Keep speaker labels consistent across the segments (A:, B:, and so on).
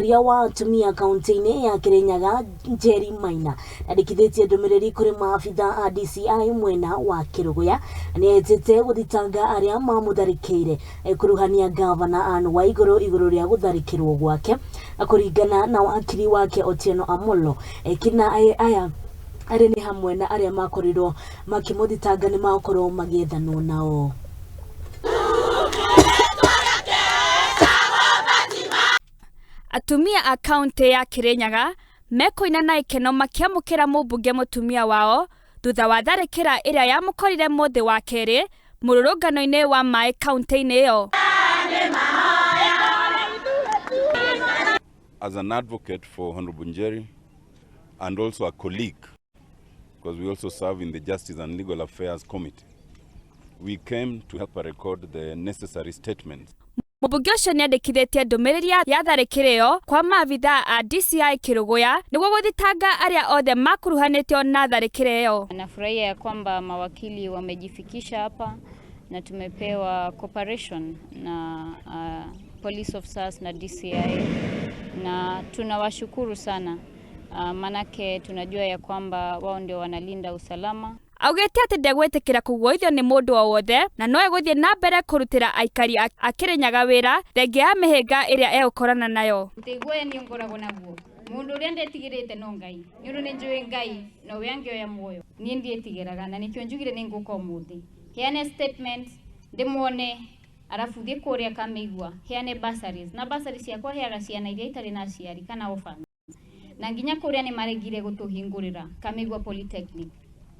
A: Mũtongoria wa atumia kaunti-inĩ ya Kirinyaga Njeri Maina andĩkithĩtie ndũmĩrĩri kũrĩ maabitha a DCI mwena wa Kĩrũgũya. Nĩ etĩte gũthitanga arĩa mamũtharĩkĩire kuruhania gavana Anne Waigũrũ igũrũ rĩa gũtharĩkĩrwo gwake. Kũringana na wakiri wake Otieno Amollo, kina aya arĩ nĩ hamwe na arĩa makorirwo makĩmũthitanga nĩ makorwo magĩethanwo nao.
B: Atumia a kaunti ya Kirinyaga mekũina na ikeno makĩamũkĩra mũmbunge mũtumia wao thutha wa tharĩkĩra ĩrĩa yamũkorire mũthĩ wa kerĩ mũrũrũngano-inĩ wa maĩ kaunti-inĩ ĩyo.
C: As an advocate for Honorable Njeri and also a colleague, because we also serve in the Justice and Legal Affairs Committee, we came to help her record the necessary statements.
B: Mũmbunge ũcio nĩandĩkithĩtie ndũmĩrĩri ya tharĩkĩra ĩyo kwa maabitha a DCI Kĩrũgũya nĩguo gũthitanga arĩa othe makuruhanĩtio na tharĩkĩra ĩyo.
D: Nafurahia ya kwamba mawakili wamejifikisha hapa na tumepewa cooperation na police officers na DCI na tunawashukuru sana, manake tunajua ya kwamba wao ndio wanalinda usalama.
B: Augĩte atĩ ndegwĩtĩkĩra kũguoithio nĩ mũndũ o wothe na no egũthiĩ na mbere kũrutĩra aikari a Kĩrĩnyaga wĩra thengia ya mĩhĩnga ĩrĩa egũkorana nayo.
D: Guoya niĩ ngoragwo naguo mundu uria ndetigirite no Ngai ni undu ni Ngai no we angioya muoyo nie ndietigiraga na nikio njugire ni nguka umuthi heane statement ndimuone arafu thie kuria Kamĩigua heane bursaries na bursaries ciakwa heaga ciana iria itarĩ na aciari kana orphans na nginya kuria ni maregire gutuhingurira Kamĩigua Polytechnic.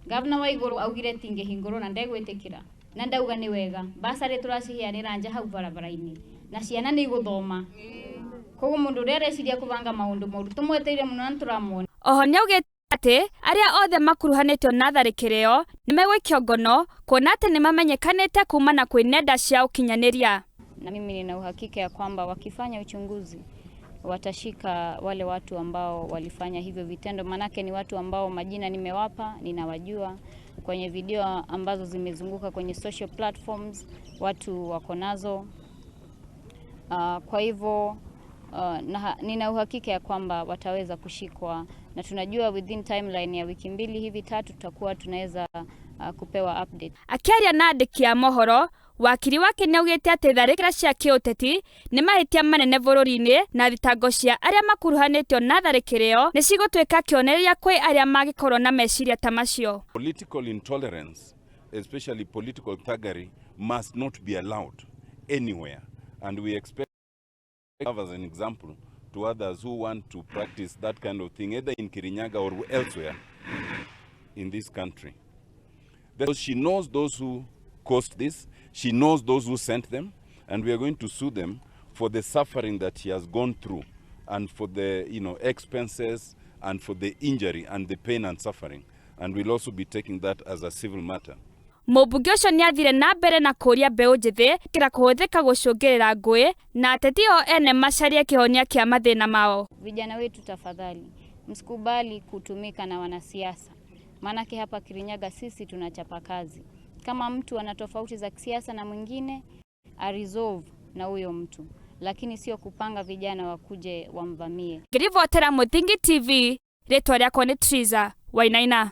D: Gavana wa iguru augire tingihingurwo na ndegwitikira na ndauga ni wega bursary turaciheanira nja hau barabara-ini na ciana ni iguthoma koguo mundu uria areciria kubanga maundu moru tumweteire muno na turamuona.
B: Oho nĩaugĩte atĩ arĩa othe makuruhanĩtio na tharĩkĩra ĩyo nĩmegũikio ngono kuona atĩ nĩmamenyekanĩte kumana kwĩ nenda cia ũkinyanĩria.
D: Na mimi nina uhakika ya kwamba wakifanya uchunguzi watashika wale watu ambao walifanya hivyo vitendo, manake ni watu ambao majina nimewapa, ninawajua kwenye video ambazo zimezunguka kwenye social platforms, watu wako nazo. Kwa hivyo nina uhakika ya kwamba wataweza kushikwa na tunajua within timeline ya wiki 2 hivi 3 tutakuwa tunaweza kupewa update.
B: Akiaria na andĩki a mohoro, wakiri wake nĩaugĩte atĩ tharĩkĩra cia kĩũteti nĩ mahĩtia manene bũrũri-inĩ na thitango cia arĩa makuruhanĩtio na tharĩkĩra ĩyo nĩ cigũtuĩka kĩonereria kwĩ arĩa mangĩkorwo na meciria ta macio.
C: Political intolerance, especially political thuggery, must not be allowed anywhere, and we expect as an example to others who want to practice that kind of thing either in Kirinyaga or elsewhere in this country. She knows those who caused this, she knows those who sent them, and we are going to sue them for the suffering that she has gone through and for the expenses and for the injury and the pain and suffering, and we'll also be taking that as a civil matter.
B: Mũmbunge ũcio nĩathire na mbere na kũũria mbeũ njĩthĩ kĩra kũhũthĩka gũcũngĩrĩra ngũĩ na ateti o ene macarie kĩhonia kĩa mathĩna mao.
D: Vijana wetu tafadhali, msikubali kutumika na wanasiasa, maanake hapa Kirinyaga sisi tunachapa kazi. Kama mtu ana tofauti za kisiasa na mwingine, a resolve na huyo mtu, lakini sio kupanga vijana wakuje wamvamie.
B: Ngĩribotera Mũthingi TV, rĩtwa rĩakwa nĩ Triza Wainaina.